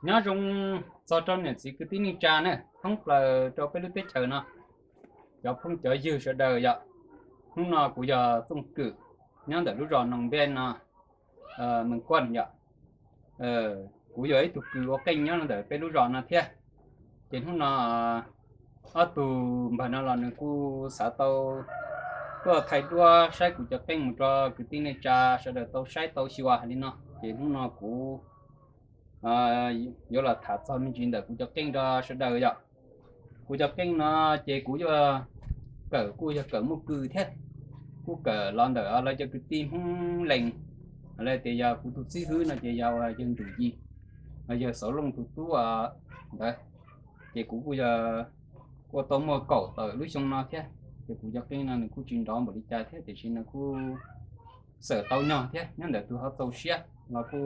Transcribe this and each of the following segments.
Nyob zoo txog rau niam txiv kwv tij neej tsa na, thoob plaws rau peb lub teb chaws no, cov phooj cov ywg sawv daws yom. Hnub no kuv yog Txooj Kwm, nyob ntawm lub zos Noos Npej no, Mees Kuaj yom. Kuv yog ib tug kws ua qeej nyob ntawm peb lub zos no thiab. Ces hnub no ob tug npawg no los nws kuj xav tau tuaj thaij duab saib kuv cov qeej mus rau kwv tij neej tsa sawv daws tau saib tau xyuas li no. Ces hnub no kuv yuav los tham txog me ntsis ntawm kuv cov qeej rau sawv daws yom. Kuv cov qeej no ces kuv yuav kawm kuj yog kawm muaj kws thiab, kuj kawm los ntawm lawv cov kwv tij Hmoob Lees, lawv tias yog kuv tus txib hwb no ces yog yawg Ntsum Yis, yawg Xauv Looj tus tub ntawd. Ces kuv kuj yog ua tau muaj kaum tawm lub xyoo no thiab. Ces kuv cov qeej no nws kuj tsis nrov npaum li cas thiab tiam sis nws kuj xawm tau nyog thiab. Nyob ntawm tus ho txaus siab los kuj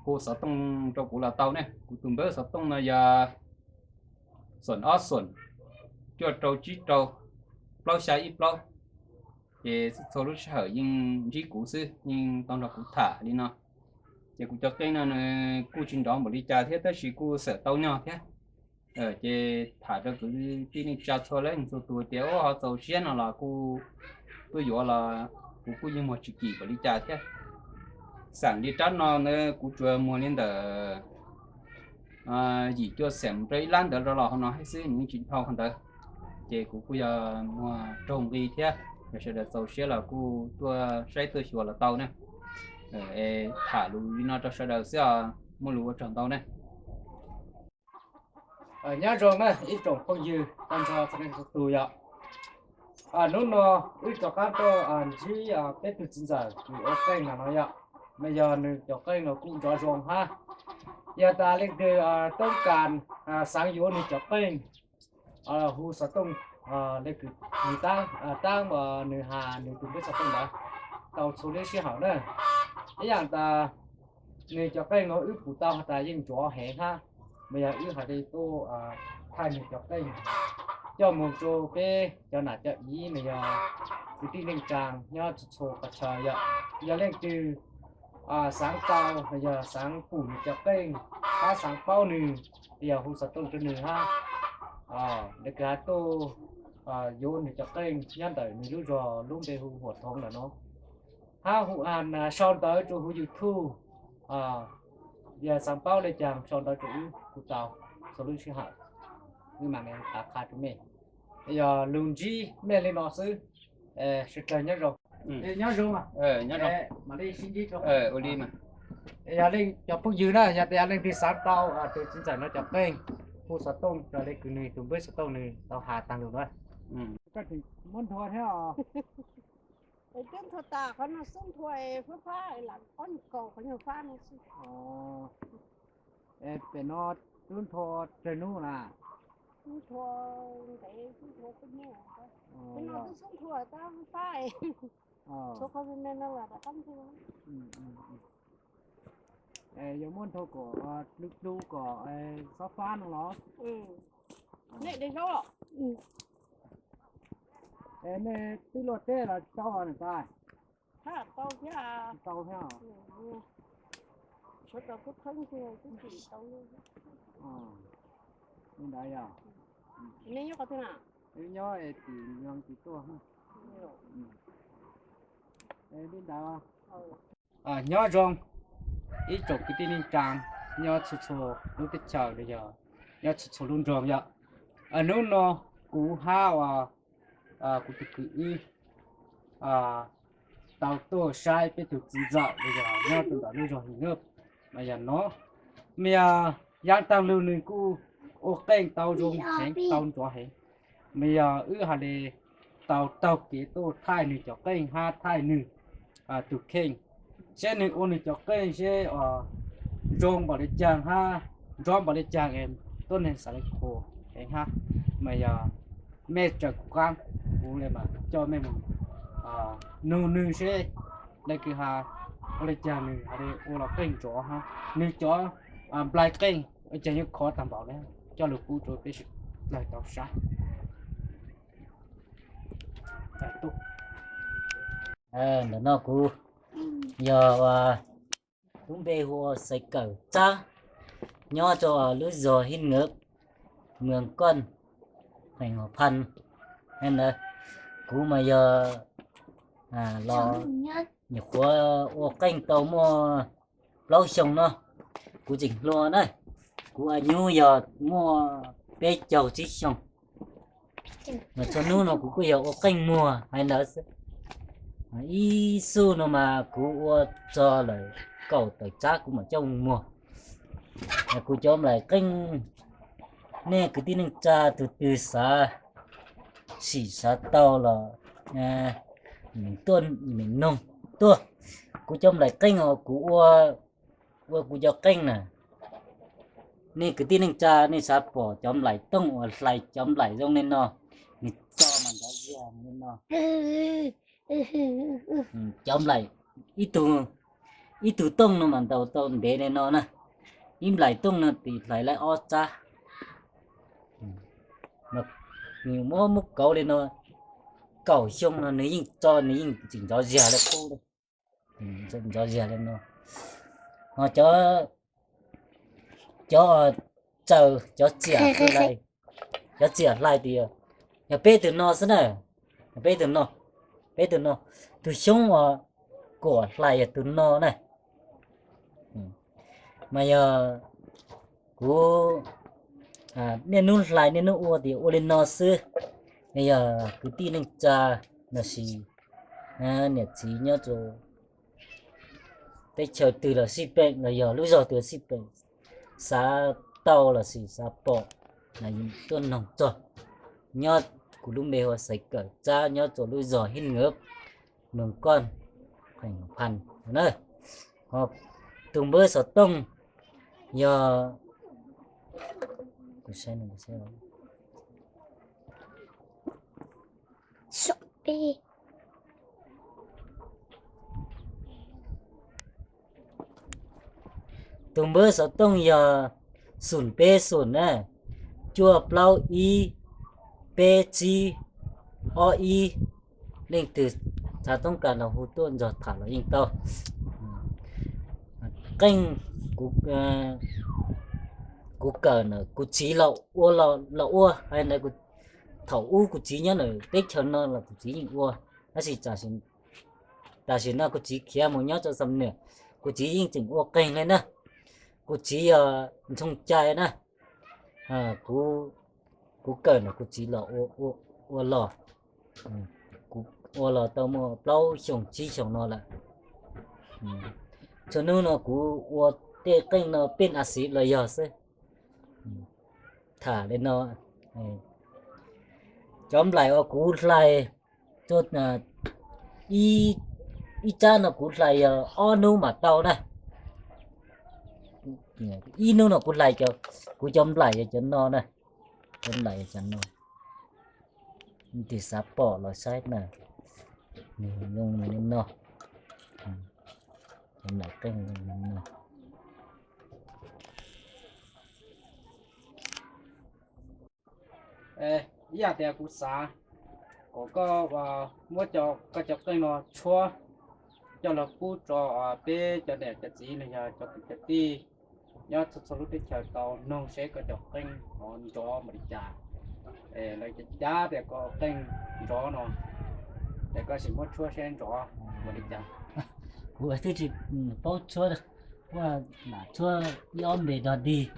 hu xov tooj rau kuv los tau ne. Kuv tus npawb xov tooj no yog xoom ob xoom, cuaj rau tsib rau, plaub xya ib plaub. Ces txhua lub sij hawm yeej ntsib kuv xwb, yeej tau nrog kuv tham li no. Ces kuv cov qeej no nws kuj tsis nrov npaum li cas thiab tab sis kuj xawm tau nyog thiab. Ces tham rau kwv tij neej tsa txhua leej txhua tus tias ua ho txaus siab no los kuj tuaj yuav los kuv kuj yeej muag tsis kim npaum li cas thiab. Xam li rab no na kuv tsuas muag li ntawm yim cuaj xees rau ib lab ntawd rau los hauv no thiab xwb, nws yeej tsis dhau qhov ntawd. Ces kuv kuj yog muag raug nqi thiab, yog sawv daws txaus siab los kuj tuaj saib tuaj xyuas los tau na. Tham lus li no rau sawv daws xwb os, muaj lus ua tsaug ntau na. Nyob zoo na ib tsoom phooj ywg tag nrho txhua leej txhua tus yom. Hnub no wb rov qab tuaj ntsib peb tug txiv ntxawm kws ua qeej no no yom. Mas yog nws cov qeej no kuj nrov zoo hab. Yog tas leej twg toob kas xaav yuav nws cov qeej, hu xov tooj le kws nws taab, taab nws has nws tus npawb xov tooj ntawd tau txhua lub sij hawm na. Ib yaam tas nws cov qeej no wb pum tau has tas yeej nrov heev hab, mas yog wb has le tuaj thaij nws cov qeej coj moog rua peb cov nam cov iv mas yog kwv tij neej tsaa nyob txhua txhua qhov chaw yom. Yog leej twg xaav tau los yog xaav pum nws cov qeej hab xaav paub nws, yog hu xov tooj rua nws hab, le kws has tuaj yuav nws cov qeej nyob ntawm nws lub zog lub npe hu Huam Thoov lawm no. Hab hu, sau ntawv rua huv YouTube, yog xaav paub le caag sau ntawv rua wb kuj tau, txhua lub sij hawm wb mam le qha qha rua mej. Yog lug ntsib mej le no xwb, sawv dlawg nyob zoo. Nyob zoo, mam le sib ntsib rua. Ua le, yog leej cov phooj ywg na yog tas leej twg xaav tau tus txiv ntxawm no cov qeej, hu xov tooj rua le kws nws tus npawb xov tooj nws tau has taag lug na. Muab nthua thiab os. Twb nthua tas qhov no xwb, nthua fab fab lam ob nyuag kaum qhov nyuag fab no xwb. Pem no twb nthua tsawg nub na? Nthua ntev, twb nthua kuj muaj, no twb xub nthua tab fab, tshuav qhov me me no los rov qab nthua. Yuav muab nthua kom dlub dlub kom xob fab no los? Nej de zaub los? Nej twb luaj teb los tsis tau niam tais? Tau thiab. Tau thiab. Suav tau kub kheeb twb tsis tau. Li ntawd yog. Nej nyob qhov twg na? Wb nyob tim Nyoog Tsis Tuaj. Li ntawd. Nyob zoo ib tsoom kwv tij neej tsaa nyob txhua txhua lub teb chaws los yog nyob txhua txhua lub nroog yom. Hnub no kuv hab kuv tus kwv wb tau tuaj saib peb tug txiv ntxawm los yog nyob rau ntawm lub zog His Nuj. Mas yog no, mas yog yaav taag lug nws kuj ua qeej tau zoo heev, tau nrov heev. Mas yog wb has le tau taug kev tuaj thaij nws cov qeej hab thaij nws tus kheej, seb nws ua nws cov qeej seb zoo npaum le caag hab nrov npaum le caag, tuab neeg xaav le khuam heev hab. Mas yog mej tsaws kuv qaab, kuv le mas coj mej mus nug nws seb le kws has ua le caag nws has le ua los qeej nrov hab nws cov nplai qeej ua caag yuav khov taag npaum le, coj lug pub rua peb sawv dlawg tau saib. Ntawm no kuv yog ua, lub npe hu ua Xaiv Kawm Txab, nyob rau lub zos Hib Ngawv, moos Koj, kheem Hoo Phas ntawd. Kuv mas yog los nyuam qhuav ua qeej tau muaj plaub xyoo no, kuv tseem hluas na, kuv añub yog muaj peb caug tsib xyoo. Mas txhua hnub no kuv kuj yog ua qeej muag hais ntawd xwb. Ib xub no mas kuv ua txog lawm kaum tawm tsab kuv mam coj mus muag. Kuv cov nplaim qeej, nej kwv tij neej tsa tus twg xav sim xav tau los tuaj, noog tuaj. Kuv cov nplaim qeej os, kuv ua, ua kuv cov qeej na. Nej kwv tij neej tsa nej xav pom cov nplaim tooj uas hlais cov nplaim zoo li no, nws tso mas nrov ziag li no. Cov nplaim, ib tug, ib tug tooj no mas ntaus tau ntev li no na. Ib nplaim tooj no tis hlais laib ob tsab. Nws muab muab kauv li no, kaum xyoo no nws yeej tso, nws yeej tseem nrov ziag li qub, nrov ziag li no. Ho cov, cov tsaws, cov tsiam hlais, cov tsiam hlais tias yog peb tus no xwb na, peb tus no, peb tus no, tus xyoob uas kuam hlais yog tus no na. Mas yog kuv niaj hnub hlais niaj hnub ua tias ua li no xwb, yog kwv tij neej tsa lossis niam txiv nyob rau teb chaws twg los xij peem los yog lub zog twg xij peem, xav tau lossis xav pom, tuaj noog txog. Nyob, kuv lub npe hu ua Xaiv Kawm Tsab, nyob rau lub zos Hib Ngawv, moos Koj, kheem Phas na. Ho tus npawb xov tooj yog, tus npawb xov tooj yog xoom peb xoom na, cuaj plaub ib, peb tsib, ob ib. Leej twg xav toob kas los hu tuaj nrog tham los yeej tau. Qeej kuv kawm ntawm kuv txiv los ua, los ua hais ntawd, thaum ub kuv txiv nyob ntawm teb chaws no los kuv txiv yeej ua, tab sis tam sim no kuv txiv khiav mus nyob rau Xam Nuam, kuv txiv yeej tseem ua qeej li na. Kuv txiv yog Ntxhoo Cai na. Kuv kawm ntawm kuv txiv los ua los, kuv ua los tau muaj plaub xyoos tsib xyoos no lawm. Txhua hnub no kuv ua tej qeej no peb a xiv los yog xwb. Tham li no, cov nplaim uas kuv hlais, ib tsab no kuv hlais yog ob hnub mam tau na. Ib hnub no kuv hlais, kuv cov nplaim yog cov no na, cov nplaim yog cov no. Leej twg xav pom los saib na, nws zoo li no, cov nplaim qeej zoo li no. Ib yam tias kuv xav kom koj muab koj cov qeej no tshuab coj los pub rau peb cov niam cov txiv los yog cov kwv cov tij nyob txhua txhua lub teb chaws tau noog seb koj cov qeej no nrov npaum li cas. Lawv cav cav tias koj qeej nrov no, ces koj sim muab tshuab seb nrov npaum li cas. Kuv twb tsis paub tshuab, kuv lam tshuab ib ob npe dog dig.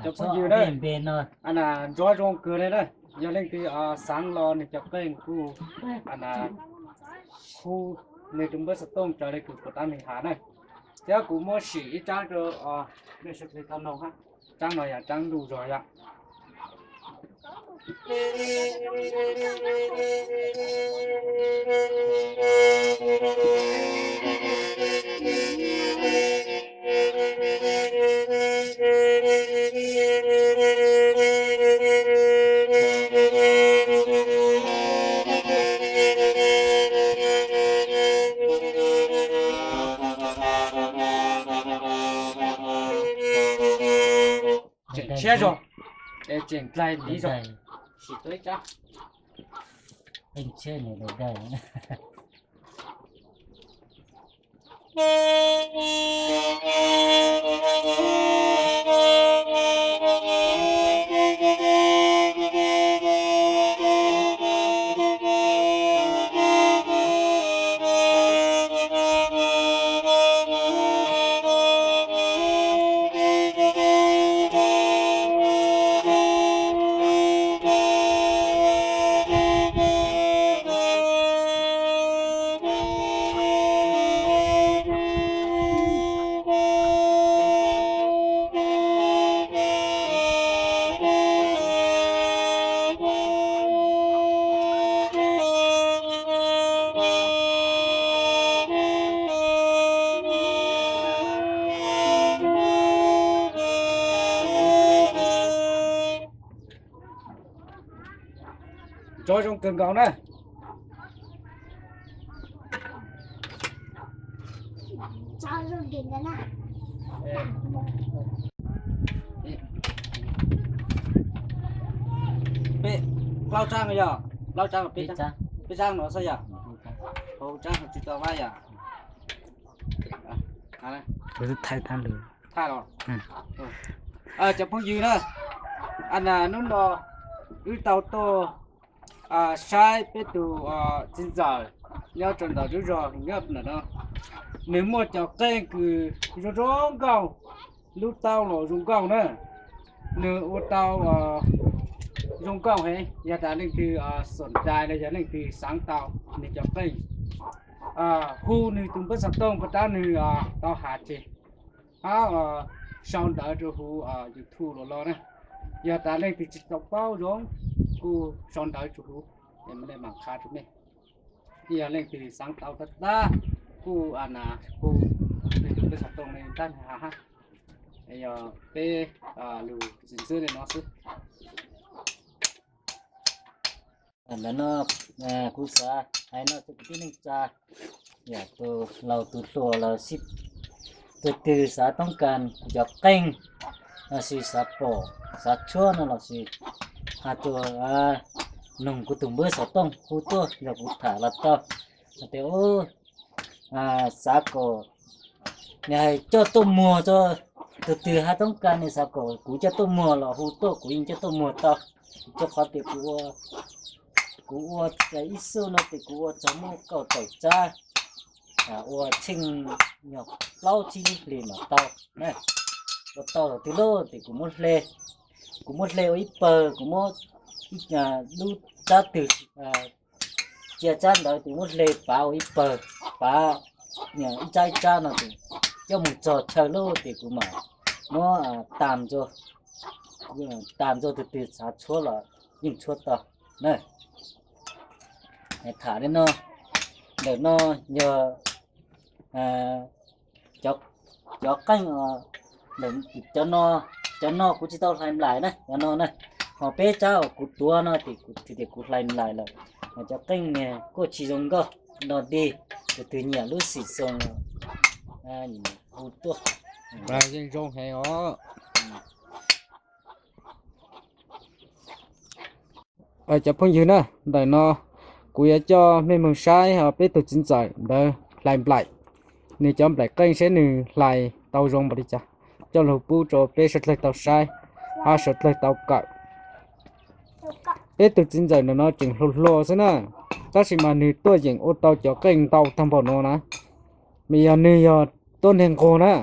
Cov phooj ywg na, ntsuav zoo kawg li na. Yog leej twg xaav los nws cov qeej kuj hu nws tus npawb xov tooj raws li kws puas tab nws has na. Thiab kuv muab sim ib tsaab rau mej sawv daws tau noog hab. Tsaab no yog tsaab ntuj zog yom. Tseem tshiab zog, es tseem dlaig tiv zog. Sim tau ib tsab. Ntsuav zoo kawg nkaus na. Peb, plaub tsaab yog, plaub tsaab, peb tsaab no xwb yog. Hauv tsaab tsis tau hab yog. Thaij los. Cov phooj ywg na, hnub no wb tau tuaj saib peb tus txiv ntxawm nyob rau ntawm lub zos Huv Nyab ntawm no. Nws muaj cov qeej kws zoo zoo nkauj, lub taub los zoo nkauj na. Nws ua tau zoo nkauj heev. Yog tas leej twg xoom dai los yog leej twg xaav tau nws cov qeej, hu nws tus npawb xov tooj puas tab nws tau has tseg, hab sau ntawv rau huv YouTube los los na. Yog tas leej twg tsis tau paub zoo kuj sau ntawv rau huv, mam qha rau mej. Yog leej twg xaav tau tag tag kuj hu nws tus npawb xov tooj le tab nws has hab. Yog peb lug txiv ntxwb le no xwb. Ntawm no kuv xav hais no rau kwv tij neej tsa, yog tus laus tus hluas los sis tus twg xav toob kas cov qeej, los sis xav pom xav tshuab no los sis has rua, noog kuv tus npawb xov tooj hu tuaj yog kuv tham los tau. Hais tias xav kom nws hais coj tuaj muag rua, tus twg has toob kas nws xav kom kuv coj tuaj muag los hu tuaj kuv yeej coj tuaj muag tau. Rua qhov tias kuv ua ib xub no ces kuv ua txog muaj kaum tawm tsab, ua tsheej nyuag plaub tsib lub hlis mam tau. Ua tau thaum twg lawm ces kuv muab hle, kuv muab hle ua ib pawg, kuv muab lub tsab twg cia tsab ntawd ces muab hle pav ua ib pawg, pav ib tsab ib tsab no ces coj mus txog chaw lawm ces kuv mam muab tas, tas rua tus twg xav tshuab los yeej tshuab tau na. Tham li no, ntawm no yog cov qeej, cov no kuv tsis tau hlais nplaim na, cov no na. Ho peb tsab uas kuv tuav no ces kuv tias kuv hlais nplaim lawm. Cov qeej kuj tsis zoo nkauj no dig, tus twg nyiam lub xim xoo hu tuaj. Yeej zoo heev os. Cov phooj ywg na, ntawm no kuv yuav coj mej moog saib peb tug txiv ntxawm ntawd hlais nplaim. Nws cov nplaim qeej seb nws hlais tau zoo npaum li cas, coj lug pub rau peb suav dlawg tau saib hab suav dlawg tau kawm. Peb tug txiv ntxawm ntawm no tseem hluas hluas xwb na, tab sis mas nws tuaj yeem ua tau cov qeej ntau tag npaum no na. Mas yog nws yog tuab neeg nquag na.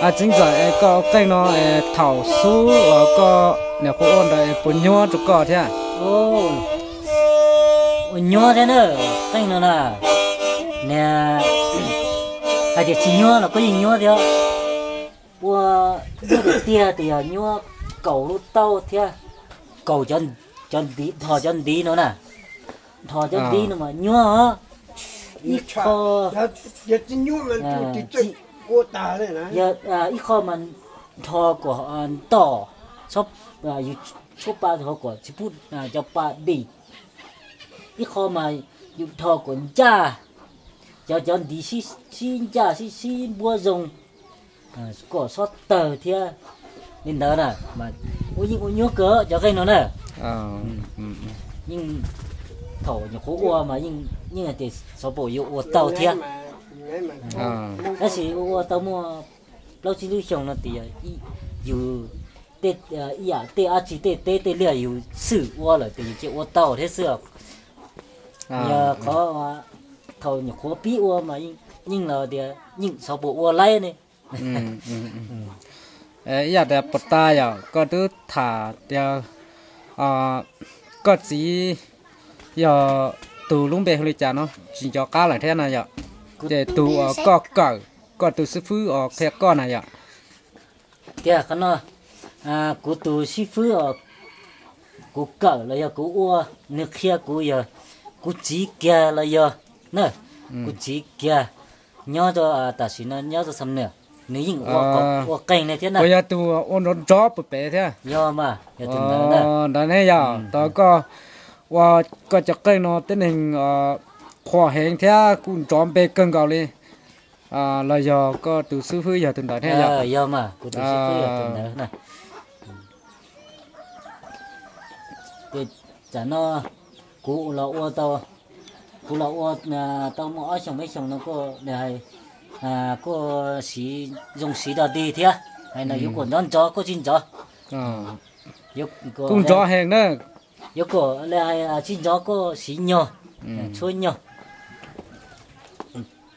Txiv ntxawm, es koj ua qeej no es thaum xub uas koj nyuam qhuav ua ntawd es puas nyuaj rau koj thiab? Ua nyuaj thiab na, qeej no na, niag hais tias tsis nyuaj los koj yeej nyuaj thiab. Ua nyuaj tiag tiag ces yog nyuaj kaum lub taub thiab, kaum cov, nthos cov ntiv no na, nthos cov ntiv no mas nyuaj os. Ib qho, ib qho mas nthos kom ntom, yus tshuab pa nthos kom tsis pub cov pa dim. Ib qho mas yus nthos kom ncaj, cov, cov ntiv sib ncaj sib sib npuab zoo, kom xob tawg thiab. Li ntawd na, mas ua yeej ua nyuaj kawg cov qeej no na. Yeej, thaum nyuam qhuav ua mas yeej hais tias xyov puas yuav ua tau thiab. Tab sis ua ua tau muaj plaub tsib lub xyoo no tias yus, ib yam tej dab tsi tej teb tej liaj yus xwm ua lawm ces yus cia ua tau thiab xwb. Yog qhov thaum nyuam qhuav pib ua mas yeej los tias yeej xyov puas ua laib ne. Ib yam tias puas tas yom, koj twb tham tias koj txiv yog tus lub npe hu li cas no tsis nco qab lawm thiab na yom. Ces tus uas koj kawm, koj tus xib fwb uas qhia koj na yom. Tias qhov no, kuv tus xib fwb os, kuv kawm los yog kuv ua, nws qhia kuv yog kuv txiv kiag los yog na, kuv txiv kiag nyob rau, tam sim no nyob rau Xam Nuam, nws yeej ua qeej li thiab na. Puas yog tus ua nrov nrov pem pem thiab? Yog mas, yog tus ntawd na. Ntawd ne yom, tau koj ua koj cov qeej no tib neeg qhuas heev thiab kuj nrov npe kawg nkaus li. Los yog koj tus xib fwb yog tus ntawd thiab yom? Yog mas, kuv tus xib fwb yog tus ntawd na. Ces tam no kuv los ua tau, kuv los ua tau muaj ob xyoos peb xyoos no kuj, kuj siv, zoo siv dog dig thiab. Hais no yuav kom nrov nrov kuj tsis nrov. Kuj nrov heev na. Yuav kom tsis nrov kuj siv nyog, tshuab nyog.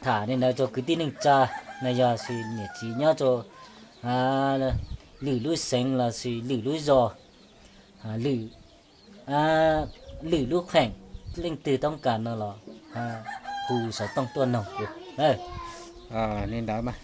Tham li ntawd rau kwv tij neej tsa, no yog xws niam txiv nyob rau lwm lub xeev los sis lwm lub zos, lwm, lwm lub kheem, leej twg toob kas no los hu xov tooj tuaj noog kuv. Li ntawd mas.